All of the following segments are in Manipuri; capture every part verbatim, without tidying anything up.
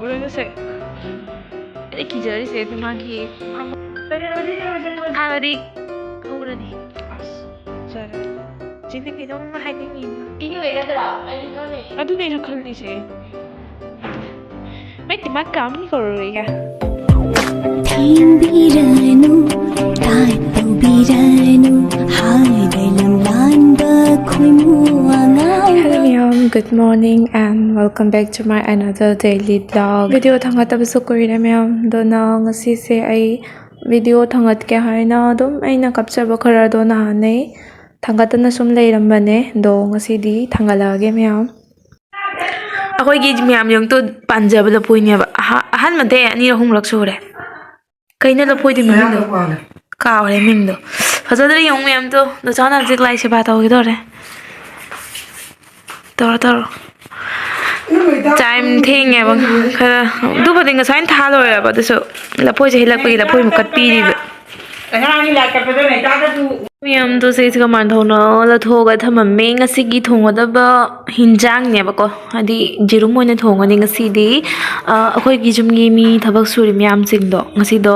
ꯎꯔꯒꯁꯦ꯫ ꯑꯩ ꯀꯤꯖꯔꯤꯁꯦ ꯃꯥꯒꯤ ꯍꯥꯏꯕꯗꯤ ꯍꯧꯔꯅꯤ꯫ ꯑꯁ, ꯁꯥꯔꯦ꯫ ꯆꯤꯡꯗ ꯀꯩꯅꯣꯝ ꯍꯥꯏꯅꯤꯡꯉꯤ꯫ ꯏ ꯑꯣꯏꯒꯗ꯭ꯔꯥ? ꯑꯩ ꯈꯪꯗꯦ꯫ ꯑꯗꯨꯅꯦ ꯑꯩꯁꯨ ꯈꯜꯂꯤꯁꯦ꯫ ꯃꯩ ꯇꯤꯃꯥ ꯀꯥꯝꯅꯤ ꯀꯧꯔꯣꯏꯌꯦ꯫ ꯊꯦꯝꯕꯤꯔꯅꯨ, ꯇꯥꯟ ꯇꯧꯕꯤꯔꯅꯨ, ꯍꯥꯏꯕ ꯂꯝꯂꯥꯟꯕ ꯈꯣꯏꯃꯨ ꯑꯉꯥꯎꯕ꯫ Hello ꯃꯌꯥꯝ, good morning and welcome back to my another daily vlog. Video ꯊꯥꯡꯒꯠꯇꯕꯁꯨ ꯀꯨꯏꯔꯦ ꯃꯌꯥꯝ, ꯑꯗꯨꯅ ꯉꯁꯤꯁꯦ ꯑꯩ video ꯊꯥꯡꯒꯠꯀꯦ ꯍꯥꯏꯅ ꯑꯗꯨꯝ ꯑꯩꯅ ꯀꯞꯆꯕ ꯈꯔꯗꯣ ꯅꯍꯥꯟꯅꯩ ꯊꯥꯡꯒꯠꯇꯅ ꯁꯨꯝ ꯂꯩꯔꯝꯕꯅꯦ, ꯑꯗꯣ ꯉꯁꯤꯗꯤ ꯊꯥꯡꯒꯠꯂꯛꯑꯒꯦ ꯃꯌꯥꯝ꯫ ꯑꯩꯈꯣꯏꯒꯤ ꯃꯌꯥꯝ ꯌꯦꯡꯉꯨꯇꯣ, ꯄꯥꯟꯖꯕ ꯂꯐꯣꯏꯅꯦꯕ꯫ ꯑꯍ-, ꯑꯍꯥꯟꯕꯗ ꯑꯅꯤꯔꯛ ꯑꯍꯨꯝꯂꯛ ꯁꯨꯔꯦ꯫ ꯀꯩꯅꯣ ꯂꯐꯣꯏꯗꯤ ꯃꯃꯤꯡꯗꯣ? ꯀꯥꯎꯔꯦ ꯃꯤꯡꯗꯣ꯫ ꯐꯖꯗ꯭ꯔꯥ ꯌꯦꯡꯉꯨ ꯃꯌꯥꯝꯗꯣ꯫ ꯗꯣ ꯆꯥꯎꯅ ꯍꯧꯖꯤꯛ ꯂꯥꯏ ꯁꯦꯕꯥ ꯇꯧꯒꯦ ꯇꯧꯔꯦ꯫ ꯇꯧꯔꯣ, ꯇꯧꯔꯣ꯫ Time ꯊꯦꯡꯉꯦꯕ ꯈꯔ꯫ ꯑꯗꯨꯕꯨꯗꯤ ꯉꯁꯥꯏꯅ ꯊꯥ ꯂꯣꯏꯔꯕ, ꯑꯗꯨꯁꯨ ꯂꯐꯣꯏꯁꯦ ꯍꯦꯛꯂꯛꯄꯒꯤ ꯂꯐꯣꯏ ꯑꯃꯨꯛ ꯀꯠꯄꯤꯔꯤꯕ꯫ ꯃꯌꯥꯝꯗꯣ ꯁꯤꯁꯤꯒ ꯃꯥꯟꯊꯧꯅ ꯂꯧꯊꯣꯛꯑꯒ ꯊꯝꯃꯝꯃꯦ꯫ ꯉꯁꯤꯒꯤ ꯊꯣꯡꯒꯗꯕ ꯍꯤꯟꯖꯥꯡꯅꯦꯕꯀꯣ, ꯍꯥꯏꯗꯤ ꯌꯦꯔꯨꯝ ꯑꯣꯏꯅ ꯊꯣꯡꯉꯅꯤ ꯉꯁꯤꯗꯤ꯫ ꯑ, ꯑꯩꯈꯣꯏꯒꯤ ꯌꯨꯝꯒꯤ ꯃꯤ ꯊꯕꯛ ꯁꯨꯔꯤ ꯃꯌꯥꯝꯁꯤꯡꯗꯣ ꯉꯁꯤꯗꯣ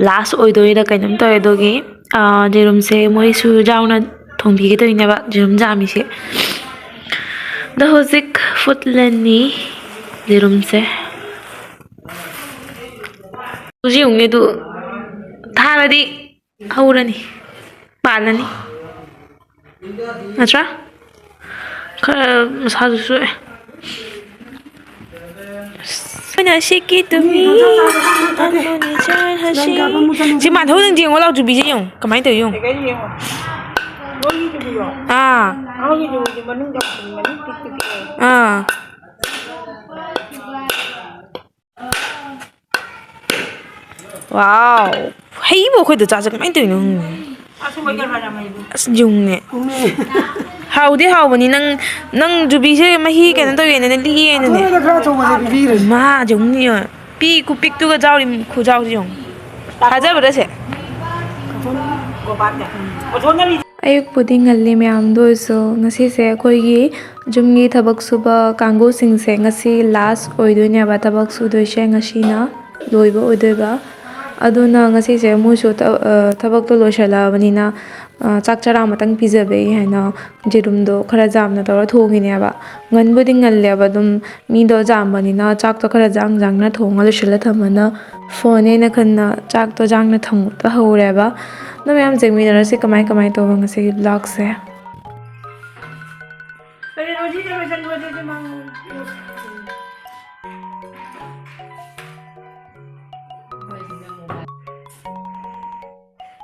last ꯑꯣꯏꯗꯣꯏꯔꯥ ꯀꯩꯅꯣꯝ ꯇꯧꯋꯦ, ꯑꯗꯨꯒꯤ, ꯑ, ꯌꯦꯔꯨꯝꯁꯦ ꯃꯣꯏꯁꯨ ꯌꯥꯎꯅ ꯊꯣꯡꯕꯤꯒꯗꯣꯏꯅꯦꯕ, ꯌꯦꯔꯨꯝ ꯆꯥꯝꯃꯤꯁꯦ꯫ ꯑꯗꯣ ꯍꯧꯖꯤꯛ ꯐꯨꯠꯂꯅꯤ ꯌꯦꯔꯨꯝꯁꯦ꯫ ꯍꯧꯖꯤꯛ ꯌꯦꯡꯉꯨꯅꯦ ꯑꯗꯨ ꯊꯥꯔꯗꯤ ꯍꯧꯔꯅꯤ, ꯄꯥꯜꯂꯅꯤ꯫ ꯅꯠꯇ꯭ꯔꯥ? ꯈꯔ ꯃꯁꯥꯁꯨ ꯁꯣꯛꯑꯦ꯫ ꯑꯁ꯫ ꯑꯩꯈꯣꯏꯅ ꯁꯤꯀꯤ ꯇꯨꯃꯤ, ꯑꯃꯅ ꯆꯥꯏ ꯍꯁꯤ꯫ ꯁꯤ ꯃꯥꯟꯊꯧ ꯅꯪ ꯌꯦꯡꯉꯣ ꯂꯥꯎ, ꯌꯨꯕꯤꯁꯦ ꯌꯦꯡꯉꯣ꯫ ꯀꯃꯥꯏꯅ ꯇꯧꯋꯤ ꯌꯦꯡꯉꯣ꯫ ꯑꯥ꯫ ꯑꯥ꯫ Wow! ꯍꯩꯕꯨ ꯑꯩꯈꯣꯏꯗ ꯆꯥꯁꯦ ꯀꯃꯥꯏꯅ ꯇꯧꯔꯤꯅꯣ ꯈꯪꯗꯦ꯫ ꯑꯁ, ꯌꯨꯡꯅꯦ꯫ ꯍꯥꯎꯗꯤ ꯍꯥꯎꯕꯅꯤ꯫ ꯅꯪ, ꯅꯪ ꯌꯨꯕꯤꯁꯦ ꯃꯍꯤ ꯀꯩꯅꯣ ꯇꯧꯋꯦꯅꯅꯦ, ꯂꯤꯛꯑꯦꯅꯅꯦ꯫ ꯑꯗꯨꯅ ꯈꯔ ꯑꯆꯧꯕꯁꯦ ꯄꯤꯕꯤꯔꯁꯤ꯫ ꯃꯥ ꯌꯨꯡꯅꯤ ꯌꯦꯡꯉꯣ꯫ ꯄꯤ ꯈꯨꯄꯤꯛꯇꯨꯒ ꯆꯥꯎꯔꯤ ꯈꯨꯆꯥꯎꯁꯦ ꯌꯦꯡꯉꯣ꯫ ꯊꯥꯖꯕ꯭ꯔꯥ ꯁꯦ? ꯑꯌꯨꯛꯄꯨꯗꯤ ꯉꯜꯂꯤ ꯃꯌꯥꯝꯗꯣ ꯑꯣꯏꯔꯁꯨ, ꯉꯁꯤꯁꯦ ꯑꯩꯈꯣꯏꯒꯤ ꯌꯨꯝꯒꯤ ꯊꯕꯛ ꯁꯨꯕ ꯀꯥꯡꯕꯨꯁꯤꯡꯁꯦ ꯉꯁꯤ ꯂꯥꯁ ꯑꯣꯏꯗꯣꯏꯅꯦꯕ ꯊꯕꯛ ꯁꯨꯗꯣꯏꯁꯦ, ꯉꯁꯤꯅ ꯂꯣꯏꯕ ꯑꯣꯏꯗꯣꯏꯕ꯫ ꯑꯗꯨꯅ ꯉꯁꯤꯁꯦ ꯃꯣꯏꯁꯨ ꯊ-, ꯑ, ꯊꯕꯛꯇꯣ ꯂꯣꯏꯁꯤꯜꯂꯛꯑꯕꯅꯤꯅ, ꯑ, ꯆꯥꯛ ꯆꯔꯥ ꯑꯃꯇꯪ ꯄꯤꯖꯕꯩ ꯍꯥꯏꯅ ꯌꯦꯔꯨꯝꯗꯣ ꯈꯔ ꯌꯥꯝꯅ ꯇꯧꯔ ꯊꯣꯡꯉꯤꯅꯦꯕ꯫ ꯉꯟꯕꯨꯗꯤ ꯉꯜꯂꯦꯕ, ꯑꯗꯨꯝ ꯃꯤꯗꯣ ꯌꯥꯝꯕꯅꯤꯅ ꯆꯥꯛꯇꯣ ꯈꯔ ꯌꯥꯡ ꯌꯥꯡꯅ ꯊꯣꯡꯉ ꯂꯣꯏꯁꯤꯜꯂ ꯊꯝꯃꯅ ꯐꯣꯟꯅꯦꯅ ꯈꯟꯅ ꯆꯥꯛꯇꯣ ꯌꯥꯡꯅ ꯊꯣꯡꯕ ꯍꯧꯔꯦꯕ꯫ ꯑꯗꯣ ꯃꯌꯥꯝ ꯌꯦꯡꯃꯤꯟꯅꯔꯁꯤ ꯀꯃꯥꯏ ꯀꯃꯥꯏ ꯇꯧꯕ ꯉꯁꯤꯒꯤ ꯕ꯭ꯂꯣꯒꯁꯦ꯫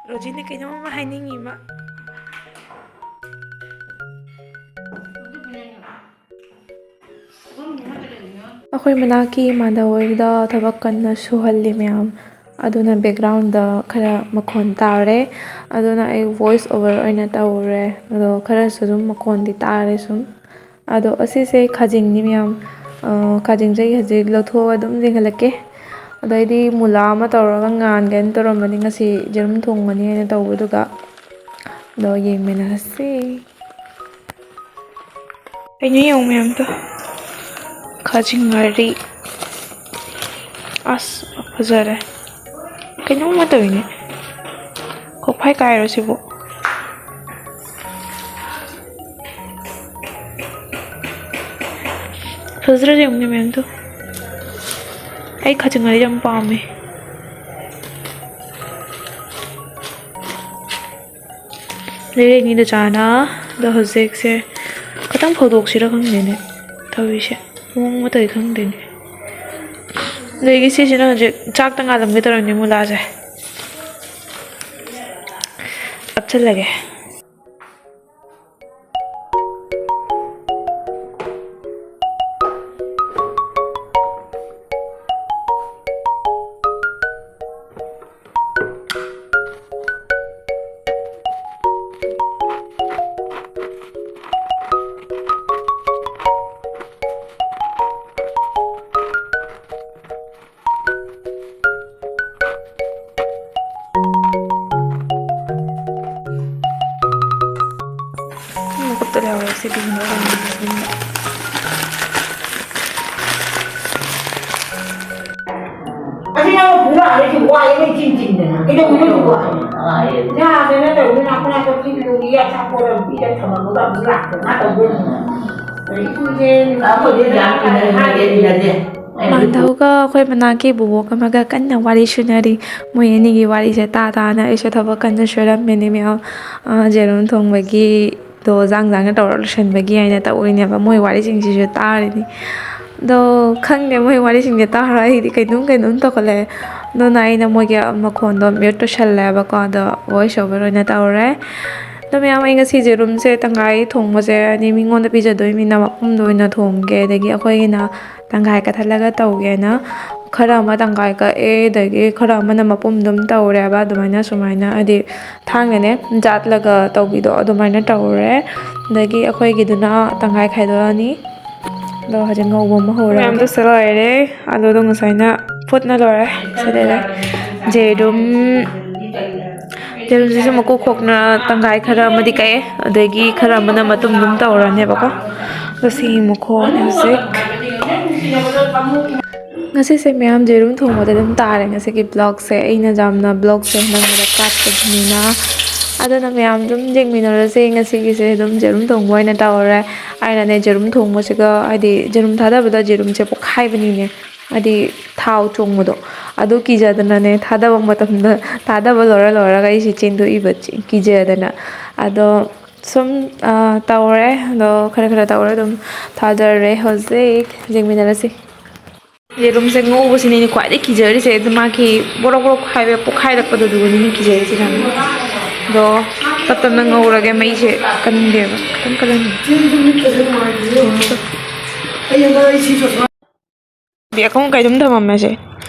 ꯔꯣꯖꯤꯅ ꯀꯩꯅꯣꯝ ꯑꯃ ꯍꯥꯏꯅꯤꯡꯉꯤ ꯃꯥ꯫ ꯑꯩꯈꯣꯏ ꯃꯅꯥꯛꯀꯤ ꯏꯃꯥꯟꯅꯕ ꯍꯣꯏꯗ ꯊꯕꯛ ꯀꯟꯅ ꯁꯨꯍꯜꯂꯤ ꯃꯌꯥꯝ, ꯑꯗꯨꯅ ꯕꯦꯛꯒ꯭ꯔꯥꯎꯟꯗ ꯈꯔ ꯃꯈꯣꯟ ꯇꯥꯔꯦ, ꯑꯗꯨꯅ ꯑꯩ ꯚꯣꯏꯁ ꯑꯣꯚꯔ ꯑꯣꯏꯅ ꯇꯧꯔꯦ꯫ ꯑꯗꯣ ꯈꯔꯁꯨ ꯑꯗꯨꯝ ꯃꯈꯣꯟꯗꯤ ꯇꯥꯔꯦ ꯁꯨꯝ꯫ ꯑꯗꯣ ꯑꯁꯤꯁꯦ ꯈꯥꯖꯤꯡꯅꯤ ꯃꯌꯥꯝ꯫ ꯑ, ꯈꯥꯖꯤꯡꯁꯦ ꯑꯩ ꯍꯧꯖꯤꯛ ꯂꯧꯊꯣꯛꯑꯒ ꯑꯗꯨꯝ ꯌꯦꯡꯍꯜꯂꯛꯀꯦ꯫ ꯑꯗꯩꯗꯤ ꯃꯨꯂꯥ ꯑꯃ ꯇꯧꯔꯒ ꯉꯥꯟꯒꯦꯅ ꯇꯧꯔꯝꯕꯅꯤ, ꯉꯁꯤ ꯌꯦꯔꯨꯝ ꯊꯣꯡꯒꯅꯤ ꯍꯥꯏꯅ ꯇꯧꯕꯗꯨꯒ꯫ ꯑꯗꯣ ꯌꯦꯡꯃꯤꯟꯅꯔꯁꯤ꯫ ꯀꯩꯅꯣ ꯌꯦꯡꯉꯨ ꯃꯌꯥꯝꯗꯣ꯫ ꯈꯥꯖꯤꯡ ꯉꯥꯔꯤ꯫ ꯑꯁ, ꯐꯖꯔꯦ꯫ ꯀꯩꯅꯣꯝꯃ ꯇꯧꯏꯅꯦ꯫ ꯀꯣꯛꯐꯥꯏ ꯀꯥꯏꯔꯣ ꯁꯤꯕꯨ? ꯐꯖꯗ꯭ꯔꯥ ꯌꯦꯡꯉꯨꯅꯦ ꯃꯌꯥꯝꯗꯣ꯫ ꯑꯩ ꯈꯥꯖꯤꯡ ꯉꯥꯔꯤ ꯌꯥꯝ ꯄꯥꯝꯃꯦ꯫ ꯂꯩꯔꯛꯅꯤꯗ ꯆꯥꯅ꯫ ꯑꯗꯣ ꯍꯧꯖꯤꯛꯁꯦ ꯈꯤꯇꯪ ꯐꯧꯗꯣꯛꯁꯤꯔ ꯈꯪꯗꯦꯅꯦ ꯇꯧꯔꯤꯁꯦ꯫ ꯃꯑꯣꯡ ꯑꯃ ꯇꯧꯔꯤ ꯈꯪꯗꯦꯅꯦ꯫ ꯑꯗꯒꯤ ꯁꯤꯁꯤꯅ ꯍꯧꯖꯤꯛ ꯆꯥꯛꯇ ꯉꯥꯜꯂꯝꯒꯦ ꯇꯧꯔꯝꯅꯦ ꯃꯨꯂꯥꯁꯦ꯫ ꯍꯥꯞꯆꯤꯜꯂꯒꯦ꯫ ꯑꯁꯤ ꯅꯪ ꯄꯨꯔꯛꯑꯒ ꯁꯤ ꯋꯥꯏ ꯑꯃ ꯏꯆꯤꯡ ꯆꯤꯡꯗꯅ ꯀꯩꯗꯧꯕꯅꯣ ꯁꯤ ꯋꯥꯏ? ꯌꯥꯗꯅ ꯇꯧꯗꯅ ꯑꯩꯈꯣꯏꯅ ꯀꯛꯆꯤꯡ ꯂꯣꯝꯒꯤ ꯑꯆꯥꯄꯣꯠ ꯑꯃ ꯄꯤꯔ ꯊꯝꯃꯝꯃꯒ ꯑꯃꯨꯛ ꯂꯥꯛꯇꯅ ꯇꯧꯗꯣꯏꯅꯤ꯫ ꯑꯩꯈꯣꯏꯗꯤ ꯌꯥꯝ ꯏꯟꯅꯗꯦ, ꯏꯟꯅꯗꯦ꯫ ꯃꯥꯟꯗꯧꯒ ꯑꯩꯈꯣꯏ ꯃꯅꯥꯛꯀꯤ ꯕꯣꯕꯣꯛ ꯑꯃꯒ ꯀꯟꯅ ꯋꯥꯔꯤ ꯁꯨꯅꯔꯤ꯫ ꯃꯣꯏ ꯑꯅꯤꯒꯤ ꯋꯥꯔꯤꯁꯦ ꯇꯥ ꯇꯥꯅ ꯑꯩꯁꯨ ꯊꯕꯛ ꯀꯟꯅ ꯁꯨꯔꯝꯃꯤꯅꯦ ꯃꯌꯥꯝ꯫ ꯑꯥ, ꯌꯦꯔꯨꯝ ꯊꯣꯡꯕꯒꯤꯗꯣ ꯖꯥꯡ ꯖꯥꯡꯅ ꯇꯧꯔ ꯂꯣꯏꯁꯤꯟꯕꯒꯤ ꯍꯥꯏꯅ ꯇꯧꯔꯤꯅꯦꯕ꯫ ꯃꯣꯏ ꯋꯥꯔꯤꯁꯤꯡꯁꯤꯁꯨ ꯇꯥꯔꯤꯅꯤ꯫ ꯑꯗꯣ ꯈꯪꯗꯦ, ꯃꯣꯏ ꯋꯥꯔꯤꯁꯤꯡꯁꯦ ꯇꯥꯔ ꯑꯩꯗꯤ ꯀꯩꯅꯣꯝ ꯀꯩꯅꯣꯝ ꯇꯧꯈꯠꯂꯛꯑꯦ꯫ ꯑꯗꯨꯅ ꯑꯩꯅ ꯃꯣꯏꯒꯤ ꯃꯈꯣꯟꯗꯣ mute ꯇꯧꯁꯜꯂꯦꯕꯀꯣ꯫ ꯑꯗꯣ voice over ꯑꯣꯏꯅ ꯇꯧꯔꯦ꯫ ꯑꯗꯣ ꯃꯌꯥꯝ, ꯑꯩ ꯉꯁꯤ ꯌꯦꯔꯨꯝꯁꯦ ꯇꯪꯈꯥꯏ ꯊꯣꯡꯕꯁꯦ ꯍꯥꯏꯗꯤ ꯃꯤꯉꯣꯟꯗ ꯄꯤꯖꯗꯣꯏꯅꯤꯅ ꯃꯄꯨꯝꯗꯣ ꯑꯣꯏꯅ ꯊꯣꯡꯒꯦ, ꯑꯗꯒꯤ ꯑꯩꯈꯣꯏꯒꯤꯅ ꯇꯪꯈꯥꯏ ꯀꯠꯊꯠꯂꯒ ꯇꯧꯒꯦꯅ ꯈꯔ ꯑꯃ ꯇꯪꯈꯥꯏ ꯀꯛꯑꯦ, ꯑꯗꯒꯤ ꯈꯔ ꯑꯃꯅ ꯃꯄꯨꯝ ꯑꯗꯨꯝ ꯇꯧꯔꯦꯕ꯫ ꯑꯗꯨꯃꯥꯏꯅ ꯁꯨꯃꯥꯏꯅ ꯍꯥꯏꯗꯤ ꯊꯥꯡꯅꯅꯦ ꯖꯥꯠꯂꯒ ꯇꯧꯕꯤꯗꯣ ꯑꯗꯨꯃꯥꯏꯅ ꯇꯧꯔꯦ꯫ ꯑꯗꯒꯤ ꯑꯩꯈꯣꯏꯒꯤꯗꯨꯅ ꯇꯪꯈꯥꯏ ꯈꯥꯏꯗꯣꯛꯑꯅꯤ꯫ ꯑꯗꯣ ꯍꯧꯖꯤꯛ ꯉꯧꯕ ꯑꯃ ꯍꯧꯔꯦ꯫ ꯃꯌꯥꯝꯗꯣ ꯁꯤ ꯂꯣꯏꯔꯦ꯫ ꯑꯂꯨꯗꯣ ꯉꯁꯥꯏꯅ ꯐꯨꯠꯅ ꯂꯣꯏꯔꯦ꯫ ꯁꯤꯗ ꯂꯩꯔꯦ꯫ ꯌꯦꯔꯨꯝ, ꯌꯦꯔꯨꯝꯁꯤꯁꯨ ꯃꯀꯨ ꯈꯣꯛꯅ ꯇꯪꯈꯥꯏ ꯈꯔ ꯑꯃꯗꯤ ꯀꯛꯑꯦ, ꯑꯗꯒꯤ ꯈꯔ ꯑꯃꯅ ꯃꯇꯨꯝ ꯑꯗꯨꯝ ꯇꯧꯔꯅꯦꯕꯀꯣ꯫ ꯑꯗꯣ ꯁꯤ ꯃꯈꯣꯟ ꯍꯧꯖꯤꯛ꯫ ꯉꯁꯤꯁꯦ ꯃꯌꯥꯝ ꯌꯦꯔꯨꯝ ꯊꯣꯡꯕꯗ ꯑꯗꯨꯝ ꯇꯥꯔꯦ ꯉꯁꯤꯒꯤ vlogꯁꯦ꯫ ꯑꯩꯅ ꯌꯥꯝꯅ vlogꯁꯦ ꯅꯝꯕꯗ ꯀꯥꯠꯄꯒꯤꯅꯤꯅ꯫ ꯑꯗꯨꯅ ꯃꯌꯥꯝ ꯑꯗꯨꯝ ꯌꯦꯡꯃꯤꯟꯅꯔꯁꯦ꯫ ꯉꯁꯤꯒꯤꯁꯦ ꯑꯗꯨꯝ ꯌꯦꯔꯨꯝ ꯊꯣꯡꯕ ꯑꯣꯏꯅ ꯇꯧꯔꯦ꯫ ꯑꯩꯅꯅꯦ ꯌꯦꯔꯨꯝ ꯊꯣꯡꯕꯁꯤꯒ ꯍꯥꯏꯗꯤ ꯌꯦꯔꯨꯝ ꯊꯥꯗꯕꯗ ꯌꯦꯔꯨꯝꯁꯦ ꯄꯣꯛꯈꯥꯏꯕꯅꯤꯅꯦ꯫ ꯍꯥꯏꯗꯤ ꯊꯥꯎ ꯆꯣꯡꯕꯗꯣ꯫ ꯑꯗꯨ ꯀꯤꯖꯗꯅꯅꯦ ꯊꯥꯗꯕ ꯃꯇꯝꯗ, ꯊꯥꯗꯕ ꯂꯣꯏꯔ ꯂꯣꯏꯔꯒ ꯑꯩꯁꯦ ꯆꯦꯟꯗꯣꯛꯏꯕ ꯆꯦ-, ꯀꯤꯖꯗꯅ꯫ ꯑꯗꯣ ꯁꯨꯝ, ꯑ, ꯇꯧꯔꯦ꯫ ꯑꯗꯣ ꯈꯔ ꯈꯔ ꯇꯧꯔ ꯑꯗꯨꯝ ꯊꯥꯗꯔꯦ꯫ ꯍꯧꯖꯤꯛ ꯌꯦꯡꯃꯤꯟꯅꯔꯁꯤ꯫ ꯌꯦꯔꯨꯝꯁꯦ ꯉꯧꯕꯁꯤꯅꯦ ꯑꯩꯅ ꯈ꯭ꯋꯥꯏꯗꯩ ꯀꯤꯖꯔꯤꯁꯦ꯫ ꯑꯗꯨ ꯃꯥꯒꯤ ꯕꯣꯔꯣꯛ ꯕꯣꯔꯣꯛ ꯍꯥꯏꯕ ꯄꯣꯛꯈꯥꯏꯔꯛꯄꯗꯣ ꯑꯗꯨꯒꯅꯤꯅꯦ ꯀꯤꯖꯔꯤꯁꯦ ꯌꯥꯝꯅ꯫ ꯑꯗꯣ ꯇꯞ ꯇꯞꯅ ꯉꯧꯔꯒꯦ꯫ ꯃꯩꯁꯦ ꯀꯟꯗꯦꯕ꯫ ꯈꯤꯇꯪ ꯀꯜꯍꯟꯒꯦ꯫ ꯕꯦꯒ ꯑꯃ ꯀꯩꯅꯣꯝ ꯊꯝꯃꯝꯃꯦꯁꯦ꯫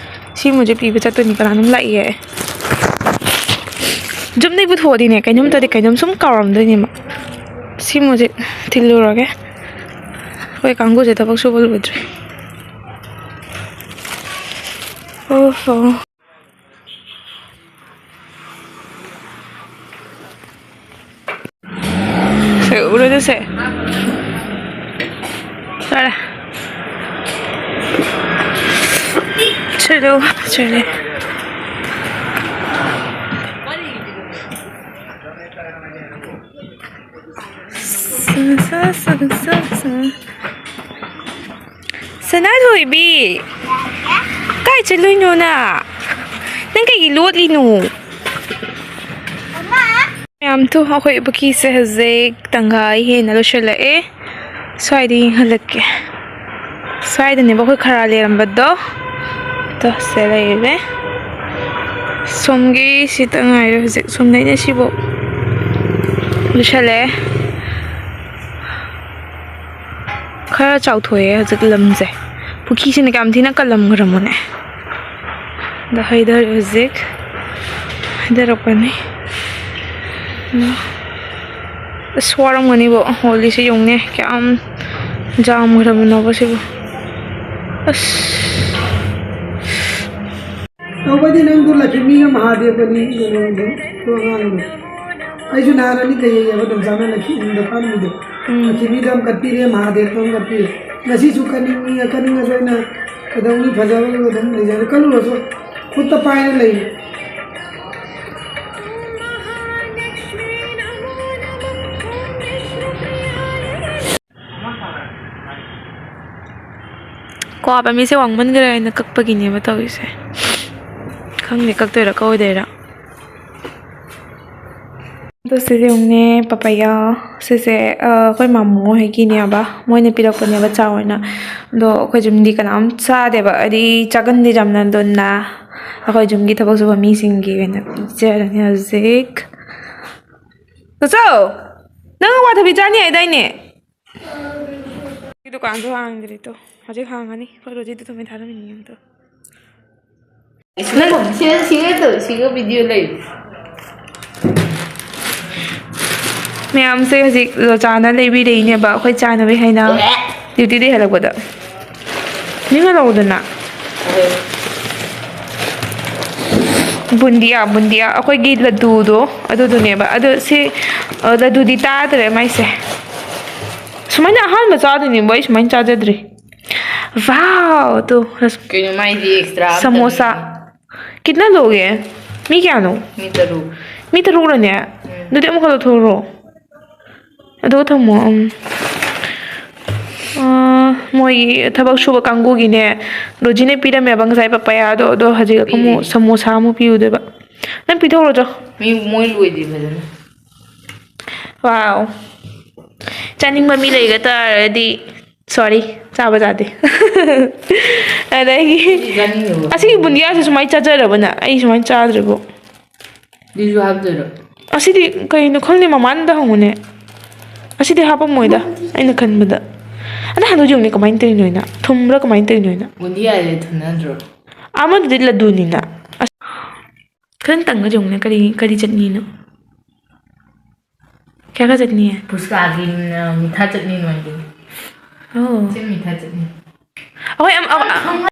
ꯁꯤꯃꯁꯦ ꯄꯤꯕ ꯆꯠꯇꯣꯏꯅꯤ꯫ ꯀꯅꯥꯅꯣꯝ ꯂꯥꯛꯏꯌꯦ꯫ ꯌꯨꯝꯗꯩ ꯄꯨꯊꯣꯛꯑꯗꯤꯅꯦ ꯀꯩꯅꯣꯝꯇꯗꯤ ꯀꯩꯅꯣꯝ ꯁꯨꯝ ꯀꯥꯎꯔꯝꯗꯣꯏꯅꯦꯕ꯫ ꯁꯤꯃꯁꯦ ꯊꯤꯜꯂꯨꯔꯒꯦ꯫ ꯑꯩꯈꯣꯏ ꯀꯥꯡꯕꯨꯁꯦ ꯊꯕꯛ ꯁꯨꯕ ꯂꯣꯏꯗ꯭ꯔꯤ꯫ ꯑꯣꯍꯣ꯫ ꯁꯦ, ꯎꯔꯗꯨꯁꯦ꯫ ꯐꯔꯦ꯫ ꯆꯠꯂꯨ, ꯆꯠꯂꯦ꯫ ꯁꯅꯥꯊꯣꯏꯕꯤ, ꯀꯥꯏ ꯆꯠꯂꯨꯏꯅꯣ ꯅꯪ? ꯅꯪ ꯀꯩꯒꯤ ꯂꯣꯠꯂꯤꯅꯣ? ꯃꯌꯥꯝ ꯇꯨ, ꯑꯩꯈꯣꯏ ꯄꯨꯈ꯭ꯔꯤꯁꯦ ꯍꯧꯖꯤꯛ ꯇꯪꯈꯥꯏ ꯍꯦꯟꯅ ꯂꯣꯏꯁꯤꯜꯂꯛꯑꯦ꯫ ꯁ꯭ꯋꯥꯏꯗ ꯌꯦꯡꯍꯜꯂꯛꯀꯦ꯫ ꯁ꯭ꯋꯥꯏꯗꯅꯦꯕ ꯑꯩꯈꯣꯏ ꯈꯔ ꯂꯩꯔꯝꯕꯗꯣ꯫ ꯇꯣ, ꯁꯤꯗ ꯂꯩꯔꯦ꯫ ꯁꯣꯝꯒꯤ ꯁꯤꯇ ꯉꯥꯏꯔꯦ ꯍꯧꯖꯤꯛ꯫ ꯁꯣꯝꯗꯩꯅ ꯁꯤꯕꯨ ꯂꯣꯏꯁꯜꯂꯛꯑꯦ꯫ ꯈꯔ ꯆꯥꯎꯊꯣꯛꯑꯦ ꯍꯧꯖꯤꯛ ꯂꯝꯁꯦ꯫ ꯄꯨꯈ꯭ꯔꯤꯁꯤꯅ ꯀꯌꯥꯝ ꯊꯤꯅ ꯀꯜꯂꯝꯈ꯭ꯔꯃꯣꯅꯦ꯫ ꯑꯗ ꯍꯩꯊꯔꯦ ꯍꯧꯖꯤꯛ꯫ ꯍꯩꯊꯔꯛꯄꯅꯤ꯫ ꯑꯁ, ꯋꯥꯔꯝꯒꯅꯤꯕꯣ꯫ ꯍꯣꯂꯤꯁꯦ ꯌꯦꯡꯉꯨꯅꯦ꯫ ꯀꯌꯥꯝ ꯖꯥꯝꯈ꯭ꯔꯕꯅꯣꯕ ꯁꯤꯕꯨ꯫ ꯑꯁ꯫ ꯇꯧꯕꯗꯤ ꯅꯪꯗꯣ ꯂꯛꯈꯤꯃꯤꯒ ꯃꯍꯥꯗꯦꯕꯅꯤ, ꯀꯩꯅꯣꯗꯣ, ꯑꯗꯨ ꯑꯉꯥꯡꯗꯣ꯫ ꯑꯩꯁꯨ ꯅꯍꯥꯟ ꯑꯅꯤ ꯀꯩ ꯌꯦꯡꯉꯦꯕ, ꯑꯗꯨꯝ ꯆꯥꯅ ꯂꯛꯈꯤꯃꯤꯗ ꯐꯝꯃꯤꯗꯣ꯫ ꯎꯝ꯫ ꯂꯛꯈꯤꯃꯤꯗ ꯑꯃ ꯀꯠꯄꯤꯔꯦ, ꯃꯍꯥꯗꯦꯕꯇ ꯑꯃ ꯀꯠꯄꯤꯔꯦ꯫ ꯉꯁꯤꯁꯨ ꯀꯠꯅꯤꯡꯉꯤ, ꯀꯠꯅꯤꯡꯉꯁꯨ ꯑꯩꯅ ꯀꯩꯗꯧꯅꯤ, ꯐꯖꯕꯗꯨ ꯑꯗꯨꯝ ꯂꯩꯖꯔꯦ꯫ ꯀꯜꯂꯨꯔꯁꯨ ꯈꯨꯠꯇ ꯄꯥꯏꯔ ꯂꯩꯔꯦ꯫ ꯀ꯭ꯋꯥ ꯄꯥꯝꯕꯤꯁꯦ ꯋꯥꯡꯃꯟꯈ꯭ꯔꯦ ꯍꯥꯏꯅ ꯀꯛꯄꯒꯤꯅꯦꯕ ꯇꯧꯔꯤꯁꯦ꯫ ꯈꯪꯗꯦ ꯀꯛꯇꯣꯏꯔꯥ ꯀꯛꯑꯣꯏꯗꯣꯏꯔꯥ꯫ ꯑꯗꯣ ꯁꯤꯁꯦ ꯌꯦꯡꯉꯨꯅꯦ, ꯄꯄꯌꯥ꯫ ꯁꯤꯁꯦ, ꯑ, ꯑꯩꯈꯣꯏ ꯃꯥꯃꯣ ꯍꯣꯏꯒꯤꯅꯦꯕ, ꯃꯣꯏꯅ ꯄꯤꯔꯛꯄꯅꯦꯕ ꯆꯥꯎ ꯑꯣꯏꯅ꯫ ꯑꯗꯣ ꯑꯩꯈꯣꯏ ꯌꯨꯝꯗꯤ ꯀꯅꯥꯝ ꯆꯥꯗꯦꯕ, ꯍꯥꯏꯗꯤ ꯆꯥꯒꯟꯗꯦ ꯌꯥꯝꯅ꯫ ꯑꯗꯨꯅ ꯑꯩꯈꯣꯏ ꯌꯨꯝꯒꯤ ꯊꯕꯛ ꯁꯨꯕ ꯃꯤꯁꯤꯡꯒꯤ ꯑꯣꯏꯅ ꯄꯤꯖꯔꯅꯤ ꯍꯧꯖꯤꯛ꯫ ꯇꯣꯆꯧ, ꯅꯪ ꯋꯥꯊꯕꯤ ꯆꯥꯅꯤ ꯍꯥꯏꯗꯥꯏꯅꯦ? ꯗꯨꯀꯥꯟꯁꯨ ꯍꯥꯡꯗ꯭ꯔꯤ ꯇꯣ꯫ ꯍꯧꯖꯤꯛ ꯍꯥꯡꯉꯅꯤ꯫ ꯑꯩꯈꯣꯏ ꯔꯣꯖꯤꯗ ꯊꯨꯝꯃꯩ ꯊꯥꯔꯝꯃꯤꯅꯤ ꯌꯦꯡꯉꯨ ꯇꯣ꯫ ꯁꯤꯒ, ꯁꯤꯒ, ꯁꯤꯒ ꯇꯧ, ꯁꯤꯒ video ꯂꯩ꯫ ꯃꯌꯥꯝꯁꯦ ꯍꯧꯖꯤꯛ ꯂꯣꯆꯥꯅ ꯂꯩꯕꯤꯔꯛꯏꯅꯦꯕ, ꯑꯩꯈꯣꯏ ꯆꯥꯅꯕꯤ ꯍꯥꯏꯅ꯫ ꯑꯦ꯫ Duty ꯗꯩ ꯍꯜꯂꯛꯄꯗ꯫ ꯃꯤ ꯉꯥꯏꯔꯛꯎꯗꯅ꯫ ꯑꯦ꯫ ꯕꯨꯟꯗꯤꯌꯥ, ꯕꯨꯟꯗꯤꯌꯥ, ꯑꯩꯈꯣꯏꯒꯤ ꯂꯗꯨꯗꯣ ꯑꯗꯨꯗꯨꯅꯦꯕ꯫ ꯑꯗꯣ ꯁꯤ, ꯑ, ꯂꯗꯨꯗꯤ ꯇꯥꯗ꯭ꯔꯦ ꯃꯥꯏꯁꯦ꯫ ꯁꯨꯃꯥꯏꯅ ꯑꯍꯥꯟꯕ ꯆꯥꯗꯣꯏꯅꯦꯕ, ꯑꯩ ꯁꯨꯃꯥꯏꯅ ꯆꯥꯖꯗ꯭ꯔꯤ꯫ ꯋꯥꯎ, ꯇꯨ, ꯔꯁ-, ꯀꯩꯅꯣ ꯃꯥꯏꯗꯤ ꯑꯦꯛꯁꯇ꯭ꯔꯥ ꯁꯃꯣꯁꯥ꯫ ꯀꯤꯠꯅ ꯂꯣꯒꯦ? ꯃꯤ ꯀꯌꯥꯅꯣ? ꯃꯤ ꯇꯔꯨꯛ꯫ ꯃꯤ ꯇꯔꯨꯛꯔꯅꯦ? ꯑꯗꯨꯗꯤ ꯑꯃꯨꯛ ꯂꯧꯊꯣꯛꯔꯣ꯫ ꯑꯗꯨꯒ ꯊꯝꯃꯣ꯫ ꯎꯝ꯫ ꯑꯥ, ꯃꯣꯏꯒꯤ ꯊꯕꯛ ꯁꯨꯕ ꯀꯥꯡꯕꯨꯒꯤꯅꯦ, ꯔꯣꯖꯤꯅ ꯄꯤꯔꯝꯃꯦꯕ ꯉꯁꯥꯏ ꯄꯄꯌꯥꯗꯣ, ꯑꯗꯣ ꯍꯧꯖꯤꯛ ꯑꯃꯨꯛ ꯄꯤꯔꯦ꯫ ꯁꯃꯣꯁꯥ ꯑꯃꯨꯛ ꯄꯤꯔꯨꯗꯣꯏꯕ꯫ ꯅꯪ ꯄꯤꯊꯣꯛꯎꯔꯣ ꯆꯣ꯫ ꯃꯤ ꯃꯣꯏ ꯂꯣꯏꯗꯦ ꯐꯖꯅ꯫ ꯋꯥꯎ꯫ ꯆꯥꯅꯤꯡꯕ ꯃꯤ ꯂꯩꯒ ꯇꯥꯔꯗꯤ, sorry, ꯆꯥꯕ ꯌꯥꯗꯦ꯫ ꯑꯗꯒꯤ ꯑꯩꯗꯤ ꯆꯥꯅꯤꯡꯗꯦꯕ꯫ ꯑꯁꯤꯒꯤ ꯕꯨꯟꯗꯤꯌꯥꯁꯦ ꯁꯨꯃꯥꯏꯅ ꯆꯥꯖꯔꯕꯅ? ꯑꯩ ꯁꯨꯃꯥꯏꯅ ꯆꯥꯗ꯭ꯔꯤꯕꯣ꯫ ꯑꯗꯨꯁꯨ ꯍꯥꯞꯇꯣꯏꯔꯣ? ꯑꯁꯤꯗꯤ ꯀꯩꯅꯣ ꯈꯪꯗꯦ, ꯃꯃꯥꯅꯗ ꯍꯪꯉꯨꯅꯦ꯫ ꯑꯁꯤꯗꯤ ꯍꯥꯄꯝꯃꯣꯏꯗ, ꯑꯩꯅ ꯈꯟꯕꯗ꯫ ꯑꯗ ꯍꯥꯟꯅ ꯌꯦꯡꯉꯨꯅꯦ, ꯀꯃꯥꯏꯅ ꯇꯧꯔꯤꯅꯣ ꯍꯥꯏꯅ? ꯊꯨꯝꯕ꯭ꯔꯥ ꯀꯃꯥꯏꯅ ꯇꯧꯔꯤꯅꯣ ꯍꯥꯏꯅ? ꯕꯨꯟꯗꯤꯌꯥꯁꯦ ꯊꯨꯝꯅꯗ꯭ꯔꯣ? ꯑꯃꯗꯨꯗꯤ ꯂꯗꯨꯅꯤꯅ꯫ ꯑꯁ, ꯈꯤꯇꯪ ꯇꯪꯉ ꯌꯦꯡꯉꯨꯅꯦ, ꯀꯔꯤ, ꯀꯔꯤ ꯆꯠꯅꯤꯅꯣ? ꯀꯌꯥꯒ ꯆꯠꯅꯤ? ꯐꯨꯁꯀꯥꯒꯤ, ꯎꯝ, ꯃꯤꯊꯥ ꯆꯠꯅꯤ ꯅꯣꯏꯒꯤ꯫ ꯑꯣ꯫ ꯁꯤ ꯃꯤꯊꯥ ꯆꯠꯅꯤ꯫ ꯑꯩꯈꯣꯏ ꯑꯝ-, ꯑꯝ-,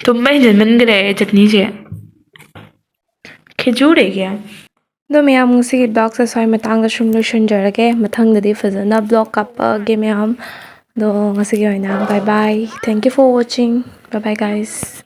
ꯊꯨꯝꯕ ꯍꯦꯟꯖꯟꯃꯟꯈ꯭ꯔꯦ ꯆꯠꯅꯤꯁꯦ꯫ ꯈꯦꯖꯨꯔꯦꯒꯦ꯫ ꯑꯗꯣ ꯃꯌꯥꯝ, ꯉꯁꯤꯒꯤ vlogꯁꯦ ꯁ꯭ꯋꯥꯏ ꯃꯇꯥꯡꯗ ꯁꯨꯝ ꯂꯣꯏꯁꯤꯟꯖꯔꯒꯦ꯫ ꯃꯊꯪꯗꯗꯤ ꯐꯖꯅ vlog ꯀꯥꯞꯄꯛꯑꯒꯦ ꯃꯌꯥꯝ꯫ ꯑꯗꯣ ꯉꯁꯤꯒꯤ ꯑꯣꯏꯅ bye bye. Thank you for watching. Bye bye, guys.